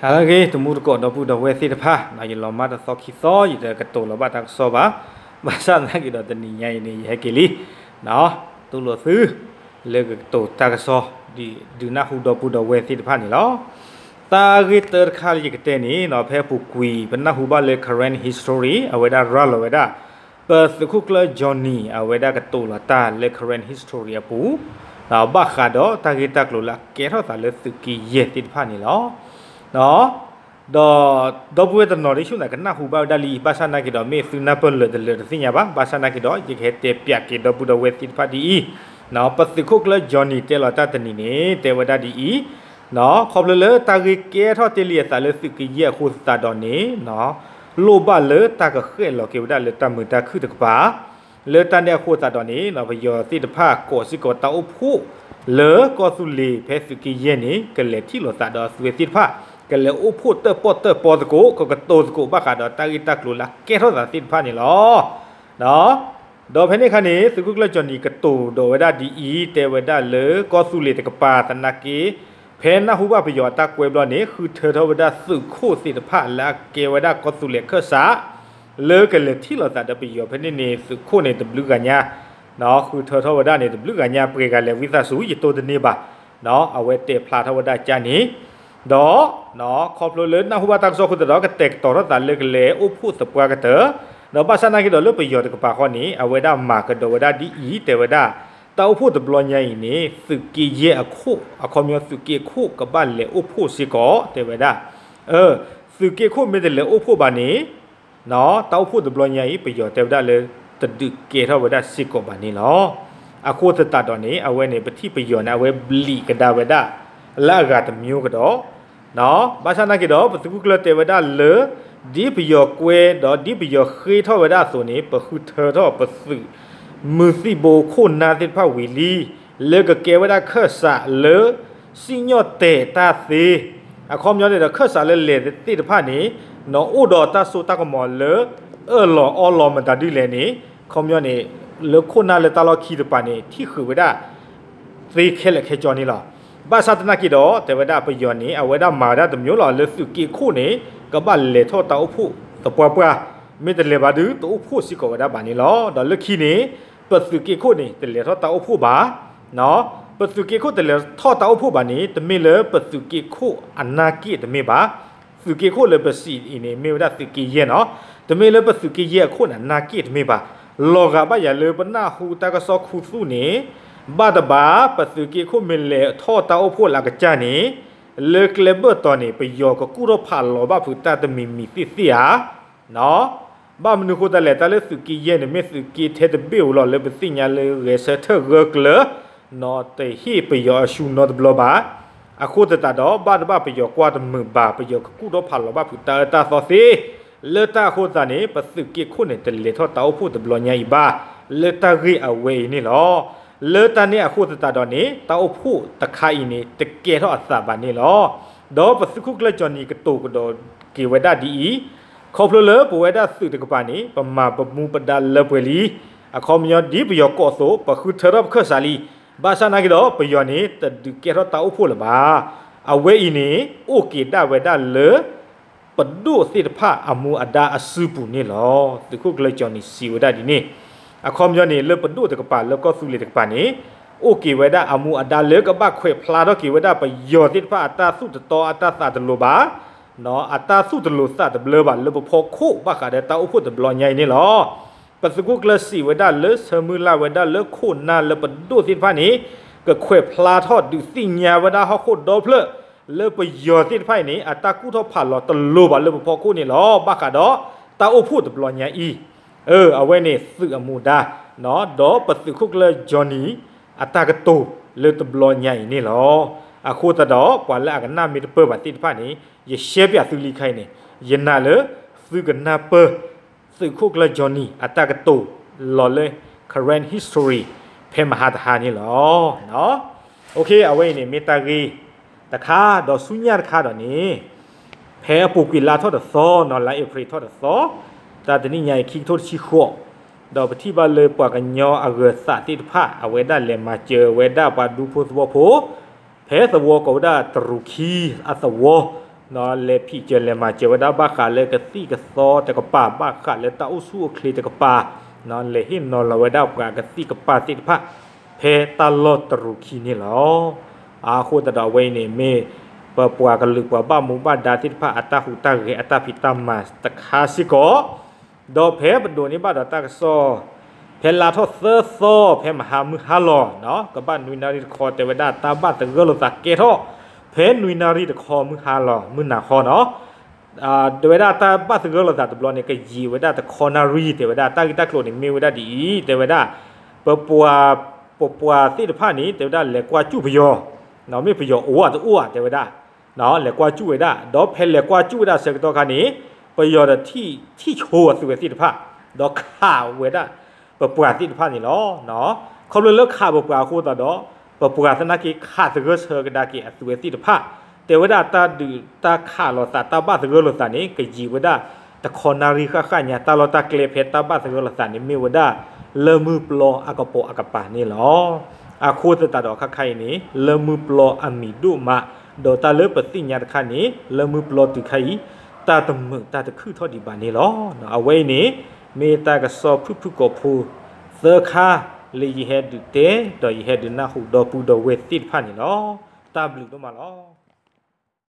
ဟါလၢအဂ့ၤ တံၤသကိးဒီပုၢ်ဒီဝဲၢ်သ့ၣ်တဖၣ်, ယလီၤမၢ်တသီခံသီ ယတကတိၤလီၤဘၣ်တၢ်ကစီၣ်ဘၣ်. ဘၣ်ဆၣ်သနာ်က့ဒီးတနံၤညါအံၤန့ၣ် ယဟဲက့ၤလံ, တူၢ်လိာ်သု လၢကကတိၤတၢ်ကစီၣ် ဒုးနၢ်ဟူဒီပုၢ်ဒီဝဲၢ်သ့ၣ်တဖၣ်န့ၣ်လီၤ. တၢ်ဂ့ၢ်တၢတခါလၢယကတဲန့ၣ် ဖဲအပူၤကွံာ် ပနၢ်ဟူဘၣ်လၢ Karen History အဝဲဒၣ်ရၤလီၤဝဲဒၣ် ပသုးခိၣ်ကျၢၢ် Johnny အဝဲဒၣ်ကတိၤလီၤတၢ်လၢ Karen History အပူၤ, ဘၣ်ဃးဒီးတၢ်ဂ့ၢ်တၢ်ကျိၤလၢအကဲထီၣ်သးလၢသုးက့ယဲၢ်သ့ၣ်တဖၣ်န့ၣ်လီၤ. ဒီး ဒီပုၢ်ဝဲၢ်တနီၤဒ်ဆူၣ်န့ၣ် ကနၢ်ဟူဘၣ်ဝဲဒၣ်လံ, ဘၣ်ဆၣ်သနာ်က့ဒီး မ့ၢ်သုနၢ်ပၢၢ်လၢာ်တလၢာ်တသ့ၣ်ညါဘၣ်. ဘၣ်ဆၣ်သနာ်က့ဒီး ယကဟဲတဲပၠးက့ၤဒီပုၢ်ဒီဝဲၢ်သ့ၣ်တဖၣ်ဒ်အံၤ, ပသုးခိၣ်ကျၢၢ် Johnny တဲလီၤတၢ်တနံၤန့ၣ် တဲဝဲဒၣ်ဒ်အံၤ, ခီဖျိလၢတၢ်ဂ့ၢ်ကဲထီၣ်တ့ၢ်လံအသးလၢသုးက့ယဲၢ်အဃိသတးဒီးန့ၣ် လိၣ်ဘၣ်လၢတၢ်ကဃဲၣ်လီၤက့ၤဝဲဒၣ်လၢတၢ်မုာ်တၢ်ခုၣ်တကပၤ, လၢတၢ်န့ၣ်အဃိသတးဒီးန့ၣ် ပယီၤသ့ၣ်တဖၣ်ကိးစ့ၢ်ကီးတၢ်အိၣ်ဖှိၣ်လၢကီၢ်သူလ့ၤဖဲသုးက့ယဲၢ်န့ၣ် ကလဲၤထံၣ်လိာ်သးဒီးအသုးသ့ၣ်တဖၣ်, ကလဲၤအိၣ်ဖှိၣ်တၢၣ်ပီၣ်တၢၣ်ပီသကိး ကကတိၤသကိးဘၣ်ဃးဒီးတၢ်ဂ့ၢ်တၢ်ကျိၤလၢအကဲထီၣ်သးသ့ၣ်တဖၣ်န့ၣ်လီၤ. ဒီးဖဲန့ၣ်အခါန့ၣ် သုးခိၣ်ကျၢၢ် Johnny ကတိၤဒီးဝဲဒၣ်ဒ်အံၤ, တဲဝဲဒၣ်လၢကီၢ်သူလ့ၤတကပၤသနာ်က့ ဖဲနၢ်ဟူဘၣ်ပယီၤအတၢ်ကွဲဘျီန့ၣ် ဃုထၢထီၣ်ဝဲဒၣ်သုးခိၣ်သ့ၣ်တဖၣ်လၢအကဲဝဲဒၣ်ကီၢ်သူလ့ၤအခၢၣ်စး လၢကလဲၤထံၣ်လိာ်သးဒီးပယီၤဖဲန့ၣ်န့ၣ် သုးခိၣ်န့ၣ်တဘျုးဂၤညါ, ဃုထၢထီၣ်ဝဲဒၣ်န့ၣ် တဘျုးဂၤညါ ပှဲၤဂၤလဲၤဝံသးစူၤ ယတိၢ်တန့ၢ်ဘၣ်, အဝဲတဲဖျါထီၣ်ဝဲဒၣ်ကန့ၣ်, ဒီး ခီဖျိလၢနၢ်ဟူဘၣ်တၢ်ကစီၣ်အဃိသတးဒီး ကတဲာ်ကတီၤထီၣ်သးလၢကလဲၤအိၣ်ဖှိၣ်သပှၢ်ကတၢၢ်, ဒီးဘၣ်ဆၣ်သနာ်က့ဒီးလၢပယီၤတကပၤဃီန့ၣ် အဝဲဒၣ်မၤကဒီးဝဲဒၣ်ဒ်အံၤ တဲဝဲဒၣ်, တၢ်အိၣ်ဖှိၣ်တဘျီညါအံၤန့ၣ် သုးက့ယဲၢ်အခိၣ် အခီပညီသုးက့ခိၣ်ကဘၣ်လဲၤအိၣ်ဖှိၣ်စ့ၢ်ကီး တဲဝဲဒၣ်, သုးက့ခိၣ်မ့ၢ်တလဲၤအိၣ်ဖှိၣ်ဘၣ်န့ၣ် တၢ်အိၣ်ဖှိၣ်တဘျီညါအံၤ ပယီၤတဲဝဲဒၣ်လၢ တဒုးကဲထီၣ်ဝဲဒၣ်စ့ၢ်ကီးဘၣ်န့ၣ်လီၤ. အဃိသတးဒီးန့ၣ် အဝဲန့ၣ် ပထံၣ်ပယီၤန့ၣ် အဝဲဘျံးကဒါဝဲဒၣ် လၢအဂၤတမျိုးကဒီး, ဘၣ်ဆၣ်သနာ်က့ဒီး ပသုးခိၣ်ကျၢၢ်တဲဝဲဒၣ်လၢ ဒ်ပယီၤကွဲဒီးဒ်ပယီၤဃ့ထီၣ်ဝဲဒၣ်အသိးန့ၣ် ပဃုထၢထီၣ်ပသုး မုၢ်သံၣ်ဘိခိၣ်နၢ်သ့ၣ်တဖၣ်ဝံၤလံ, လၢကကဲဝဲဒၣ်ခၢၣ်စးလၢ စံၣ်ညီၣ်တဲာ်တၢ်သ့, အခီပညီန့ၣ်ဒီး ခၢၣ်စးလၢလဲၤသ့ၣ်တဖၣ်န့ၣ် နအိၣ်ဒီးတၢ်စိတၢ်ကမီၤလၢ အၢၣ်လီၤအီလီၤမတၤဒ်လဲၣ်န့ၣ် အခီပညီန့ၣ် လၢခိၣ်နၢ်လၢတၢ်လီၢ်ခံတကပၤန့ၣ် ထံၣ်ဃုာ်ဝဲဒၣ် သ့ခဲလၢာ်ခဲဆ့န့ၣ်လီၤ. ဘၣ်ဆၣ်သနာ်က့ဒီး တဲဝဲဒၣ်ပယီၤန့ၣ် အဝဲဒၣ်မၤဝဲဒၣ်တမျိုးလီၤ လၢသုးက့ခိၣ်န့ၣ် ကဘၣ်လဲၤထီၣ်တၢ်အိၣ်ဖှိၣ်သပှၢ်ပှၢ်, မ့ၢ်တလဲၤဘၣ်ဒီး တအိၣ်ဖှိၣ်စ့ၢ်ကီးဝဲဒၣ်ဘၣ်န့ၣ်လီၤ. ဒီးလၢခံန့ၣ် ပသုးက့ခိၣ်န့ၣ် တလဲၤထီၣ်တၢ်အိၣ်ဖှိၣ်ဘၣ်, ပသုးက့ခိၣ်တလဲၤထီၣ်တၢ်အိၣ်ဖှိၣ်ဘၣ်န့ၣ် တမ့ၢ်လၢပသုးက့ခိၣ်အနၢ်က့ၣ်တမ့ၢ်ဘၣ်, သုးက့ခိၣ်လၢပစံးအံၤန့ၣ် မ့ၢ်ဝဲဒၣ်သုးက့ယဲၢ်နီၤ, တမ့ၢ်လၢပသုးက့ယဲၢ်အခိၣ်န့ၣ် အနၢ်က့ၣ်တမ့ၢ်ဘၣ်, လီၤဂာ်ဘၣ်ယၤလၢပနၢ်ဟူတၢ်ကစီၣ်ခူသူၣ်န့ၣ် ဘၣ်တဘၣ် ပသုးက့ခိၣ်မ့ၢ်လဲၤထီၣ်တၢ်အိၣ်ဖှိၣ်လၢအကစၢ်န့ၣ် လၢကျဲဘၢၣ်တီၤန့ၣ် ပယီၤကကူၣ်ထီၣ်ဖးလီၤဘၣ်ဖုးတၢ်တမံၤမံၤသ့ၣ်သ့ၣ်ဧါ ဘၣ်မနုၤဃိတၢ်လဲၣ် တၢ်လၢသုးက့ယဲၢ်န့ၣ် မ့ၢ်သုးက့ထဲတဘ့ၣ်ဧိၤလီၤ လၢပသ့ၣ်ညါလၢဂဲၤဆၢထၢၣ်ဂၢၢ်ကျၢၤ နီၤတဟ့ၣ်ပယီၤအရှုံးနီတဘျီဘၣ်. အဃိသတးဒီး ဘၣ်တဘၣ်ပယီၤကွၢ်တမုာ်ဘၣ် ပယီၤကကူၣ်ထီၣ်ဖးလီၤဘၣ်ဖုးတၢ်အၢတၢ်သီသ့, လၢတၢ်အဃိသတးန့ၣ် ပသုးက့ခိၣ်န့ၣ် တလဲၤထီၣ်တၢ်အိၣ်ဖှိၣ်တဘျီညါအံၤဘၣ် လၢတၢ်ဂ့ၢ်အဝဲအံၤန့ၣ်လီၤ. လၢတၢ်န့ၣ်အဃိသတးဒီးန့ၣ် တၢ်အိၣ်ဖှိၣ်တခါအံၤန့ၣ် တကဲထီၣ်အသးဘၣ်န့ၣ်လီၤ. ဒီးပသုးခိၣ်ကျၢၢ်ကၠီၣ်နံၤကတိၤကဒီးက့ၤဝဲဒၣ်ဒ်အံၤ, ခီဖျိလၢပဝဲဒၣ်သုးတကပၤန့ၣ် ပမၤပမူပဒါလၢပှဲၤလံ. အခီပညီဒ်ပယီၤကိးအသိး ပဃုထၢထီၣ်ပခၢၣ်စးလံ. ဘၣ်ဆၣ်သနာ်က့ဒီး ပယီၤန့ၣ် တဒုးကဲထီၣ်တၢ်အိၣ်ဖှိၣ်လၢၤဘၣ်. အဝဲအံၤန့ၣ် အိၣ်က့ၤဒၣ်ဝဲဒၣ်လၢ ပဒိၣ်သ့ၣ်တဖၣ်အမူအဒါအစုပူၤန့ၣ်လီၤ. သုးခိၣ်ကျၢၢ်ကၠီၣ်နံၤစံးဝဲဒၣ်ဒ်န့ၣ်, အခီပညီန့ၣ် လၢပဒိၣ်တကပၤလၢကီၢ်သူလ့ၤတကပၤန့ၣ် အိၣ်က့ၤဝဲဒၣ်အမူအဒါလၢကဘၣ်ခွဲးဖျါထီၣ်က့ၤဝဲဒၣ်ပယီၤသ့ၣ်တဖၣ်အတၢ်သူၣ်တတီအတၢ်သးတလိၤဘၣ်, အတၢ်သူၣ်တလိၤသးတဘျၢဘၣ်လၢပဖီခိၣ်ဘၣ်ဃးဒီးတၢ်အိၣ်ဖှိၣ်တဘျီညါအံၤန့ၣ်လီၤ. ပသုးခိၣ်ကျၢၢ်စံးဝဲဒၣ်လၢဆၢမုၢ်လၢ်ဝဲဒၣ်လၢခိၣ်နၢ်လၢပဒိၣ်သ့ၣ်တဖၣ်န့ၣ် ကခွဲးဖျါထီၣ်ဒုးသ့ၣ်ညါဝဲဒၣ်ဟီၣ်ခိၣ်ဒီဖျၢၣ် လၢပယီၤသ့ၣ်တဖၣ်အံၤန့ၣ် အတၢ်ကူၣ်ထီၣ်ဖးလီၤတလိၤဘၣ်လၢပဖီခိၣ်န့ၣ်လီၤ. ဘၣ်ဃးဒီးတၢ်အိၣ်ဖှိၣ်တဘျီညါအံၤ, အဝဲန့ၣ်သုးအမူအဒါ, ဒီးပသုးခိၣ်ကျၢၢ်ကၠီၣ်နံၤ အတၢ်ကတိၤလၢတဘျီညါအံၤန့ၣ်လီၤ. အဃိသတးဒီး ပှၤလၢအကနၣ်မ့ၢ်တပၢၢ်ဘၣ်သ့ၣ်တဖၣ်န့ၣ် ယရှဲပၠးသုလံခါအံၤန့ၣ် ယနာ်လၢသုကနၢ်ပၢၢ် သုးခိၣ်ကျၢၢ်ကၠီၣ်နံၤ အတၢ်ကတိၤလီၤလၢ Karen History ဖဲမဟါတဟါန့ၣ်လီၤ. Okay အဝဲအံၤန့ၣ် မ့ၢ်တၢ်ဂ့ၢ်တခါ ဒီးဆူညါတခါဒီးန့ၣ် ဖဲအပူၤကွံာ်လါထီၣ်တသီနီၤ လါအ့ဖြ့ၣ်ထီၣ်တသီ, တၢ်တနံၣ်ညါအံၤ ခံကထိတဆံဃိး, ဒီးပထံၣ်ဘၣ်လၢပှၤကညီအဂၢၤသးသ့ၣ်တဖၣ် အဝဲဒၣ်လဲၤမၤစၢၤဝဲဒၣ်ပှၤဒူဖိသဝီဖိ ဖဲသဝီကိးဝဲဒၣ်တရူးခံအသဝီ, လဲၤဖံးစၢၤလဲၤမၤစၢၤဝဲဒၣ်ဘၣ်ဃးလၢကသံၣ်ကသီတကပၤ ဘၣ်ဃးလၢတၢ်အိၣ်ဆူၣ်အိၣ်ချ့တကပၤ, လဲၤဟ့ၣ်နီၤလီၤဝဲဒၣ်ပှၤကသံၣ်ကပၤသ့ၣ်တဖၣ် ဖဲတၢ်လီၢ်တရူးခံန့ၣ်လီၤ. အဃိသတးဒီးအဝဲအံၤန့ၣ် မ့ၢ်ပပှၤကလုာ်ပှၤဘၣ်မူဘၣ်ဒါသ့ၣ်တဖၣ်အတၢ်ဟူးတၢ်ဂဲၤအတၢ်ဖံးတၢ်မၤတခါစ့ၢ်ကီး ဒီးဖဲပဒိးန့ၢ်ဘၣ်ဒီးတၢ်ကစီၣ် ဖဲလါထီၣ်သၢသီ ဖဲမဟါမုၢ်ဟါလီၤ ကဘၣ်နွံနၣ်ရံၣ်တခီ တဲဝဲဒၣ်တၢ်ဘၣ်သဂၢၢ်လိာ်သးကဲထီၣ် ဖဲနွံနၣ်ရံၣ်တခီမုၢ်ဟါလီၤ မုၢ်နၤခီနီၤ တဲဝဲဒၣ်တၢ်ဘၣ်သဂၢၢ်လိာ်သးတဘျီန့ၣ် ကယံာ်ဝဲဒၣ်တခီနၣ်ရံၣ် တဲဝဲဒၣ်တၢ်ဂ့ၢ်တၢ်ကျိၤန့ၣ်မ့ၢ်ဝဲဒၣ်ဒ်အံၤ တဲဝဲဒၣ် ပပှၤ ပပှၤသ့ၣ်တဖၣ်န့ၣ် တဲဝဲဒၣ်လဲၤကွၢ်စူၣ်ပယီၤ မ့ၢ်ပယီၤအိၣ်ဧါတအိၣ်ဧါ တဲဝဲဒၣ် လဲၤကွၢ်စူၣ်ဝဲဒၣ် ဒီးဖဲလဲၤကွၢ်စူၣ်ဝဲဒၣ်ဆၢကတီၢ်ခါန့ၣ် ပယီၤဒီးထံၣ်ဆိအသုးဝဲသ့ၣ်တဖၣ် ဒီးခးဝဲဒၣ် ပပှၤသ့ၣ်တဖၣ်န့ၣ်လီၤ. ခီဖျိလၢခးပပှၤအဃိသတးဒီး ပပှၤသနာ်က့ခးသဂၢၢ်ဆၢကဒါက့ၤအသုးဝဲသ့ၣ်တဖၣ် တဲဝဲဒၣ်တၢ်ဒုးတၢ်ခးလိာ်သးတၢ်ဘၣ်သဂၢၢ်လိာ်သးန့ၣ် ကယံာ်ဝဲဒၣ် တခီနၣ်ရံၣ်ဃၣ်ဃၣ်ညါ တၢ်လီၢ်တၢ်ကျဲဖဲတၢ်ဘၣ်သဂၢၢ်လိာ်သးန့ၣ် မ့ၢ်ဝဲဒၣ် လၢမုၢ်ပျီအကပိာ်အကပၤန့ၣ်လီၤ. အဃိသတးဒီးခါခါအံၤန့ၣ် လၢမုၢ်ပျီအမံၤဒိၣ်မး ဒီးတၢ်လၢပသ့ၣ်ညါတခါန့ၣ် လၢမုၢ်ပျီတုၤခါအံၤ တၢ်တမုာ်တၢ်တခုၣ်ထီၣ်ဒံးဘၣ်န့ၣ်လီၤ. အဝဲအံၤန့ၣ် မ့ၢ်တၢ်ကစီၣ်ဖုၣ်ဖုၣ်ကိာ်ဖိ သၢခါ လၢယဟဲဒုးတဲ ဒီးယဟဲဒုးနၢ်ဟူဒီပုၢ်ဒီဝဲၢ်သ့ၣ်တဖၣ်န့ၣ်လီၤ. တၢ်ဘျုးဒိၣ်မးလီၤ.